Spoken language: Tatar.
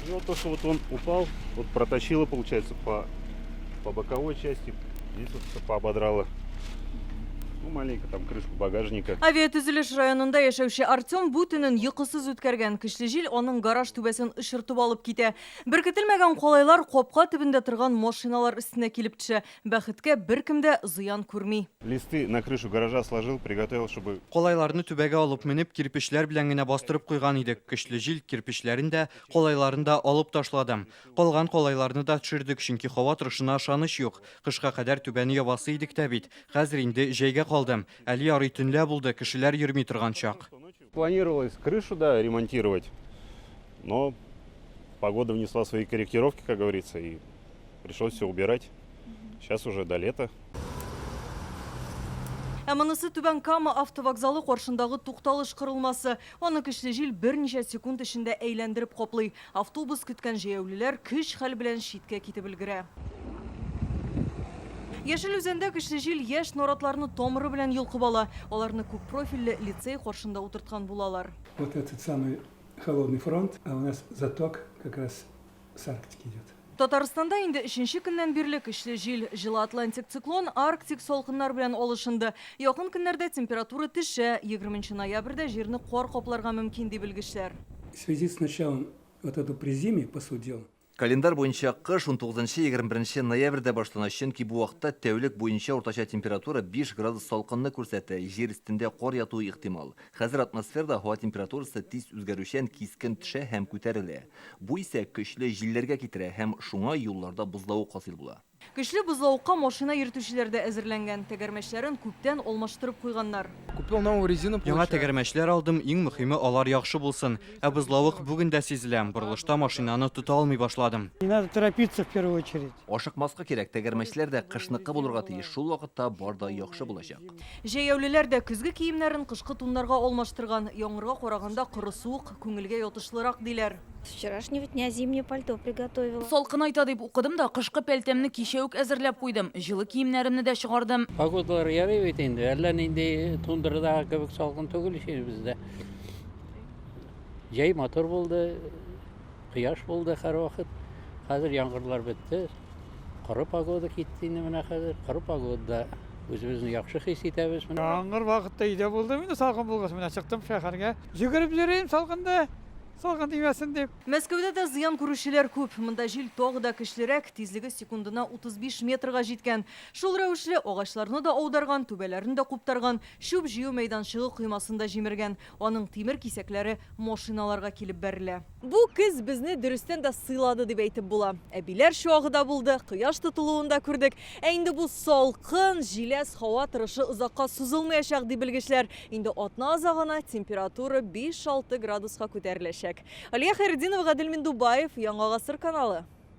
И вот то, что вот он упал, вот протащило, получается, по боковой части. Здесь вот все поободрало. Ну, маленько там крышку багажника. Авиатөзелеш районында яшәүче Артем бу төнен йокысыз үткәргән. Көчле җил аның гараж түбәсен очыртып алып китә. Беркетелмәгән калайлар капка төбендә торган машиналар өстенә килеп төшә. Бәхеткә, беркем дә зыян күрми. Листы на крышу гаража сложил, приготовил, чтобы... Калайларны түбәгә алып менеп, кирпечләр белән генә бастырып куйган идек. Көчле җил кирпечләрен дә, калайларын да алып ташлады. Калган калайларны да төшердек, чөнки һава торышына ышаныч юк. Кышка кадәр түбәне ябасы идек тә бит. Хәзер инде җәйгә калды. Әле ярый төнлә булды, кешеләр йөрми торган чак. Планировалось крышу, да, ремонтировать, но погода внесла свои корректировки, как говорится, и пришлось все убирать. Сейчас уже до лета. Ә монысы Түбән Кама автовокзалы каршындагы тукталыш корылмасы. Аны көчле җил берничә секунд эчендә әйләндереп каплый. Автобус көткән җәяүлеләр көч-хәл белән читкә китеп өлгерә. Яшел Үзәндә көчле җил яшь наратларны тамыры белән йолкып ала. Аларны күппрофильле лицей каршында утырткан булалар. Вот этот самый холодный фронт, а у нас заток как раз с Арктики идет. Татарстанда инде өченче көннән бирле көчле җил. Җылы атлантик циклон арктик салкыннар белән алышынды. Якын көннәрдә температура төшә, 20 ноябрьдә җирне кар капларга мөмкин, ди белгечләр. В связи с началом вот этого призимья, по сути дела, Календарь буенча кыш 19-21 ноябрьдә башлана, чөнки бу вакытта тәүлек буенча уртача температура 5 градус салкынны күрсәтә, җир өстендә кар ятуы ихтимал. Хәзер атмосферада һава температурасы тиз үзгәрүчән, кискен төшә һәм күтәрелә. Бу исә көчле җилләргә китерә һәм шуңа юлларда бозлавык хасил була. Көчле бозлавыкка машина йөртүчеләр дә әзерләнгән. Тәгәрмәчләрен күптән алмаштырып куйганнар. Купил новую резину, Яңа тәгәрмәчләр алдым, иң мөхиме алар яхшы булсын. Ә бозлавык бүген дә сизелә, борылышта машинаны тота алмый башладым. Не надо торопиться в первую очередь. Ашыкмаска кирәк, тәгәрмәчләр дә кышныкы булырга тиеш, шул вакытта бар да яхшы булачак. Җәяүлеләр дә көзге киемнәрен кышкы туннарга алмаштырган. Яңгырга караганда коры суык күңелгә ятышлырак, диләр. С вчерашнего дня зимнее пальто приготовила. Салкынайта дип укыдым да, кышкы пәлтәмне кичә үк әзерләп куйдым. Җылы киемнәремне дә чыгардым. Погодалар ярый бит инде, әллә нинди тундрадагы кебек салкын түгел ич инде бездә. Җәй матур булды, кояш булды һәрвакыт. Хәзер яңгырлар бетте, коры погода китте инде менә хәзер. Коры погодада үзебезне яхшы хис итәбез. Яңгыр вакытта өйдә булдым инде, салкын булгач, менә чыктым шәһәргә. Йөгереп йөрим салкында. Салкын тимәсен дип. Мәскәүдә дә зыян күрүчеләр күп. Монда җил тагы да көчлерәк, тизлеге секундына 35 метрга җиткән. Шул рәвешле, агачларны да аударган, түбәләрне дә куптарган, чүп җыю мәйданчыгы коймасын да җимергән. Аның тимер кисәкләре машиналарга килеп бәрелә. Бу көз безне дөрестән дә сыйлады дип әйтеп була. Әбиләр чуагы да булды, кояш тотылуын да күрдек. Ә инде бу салкын, җиләс һава торышы озакка сузылмаячак, ди белгечләр. Инде атна азагына температура 5-6 градуска күтәреләчәк. Алия Хәйретдинова, Гадел Миндубаев, Яңа Гасыр каналы.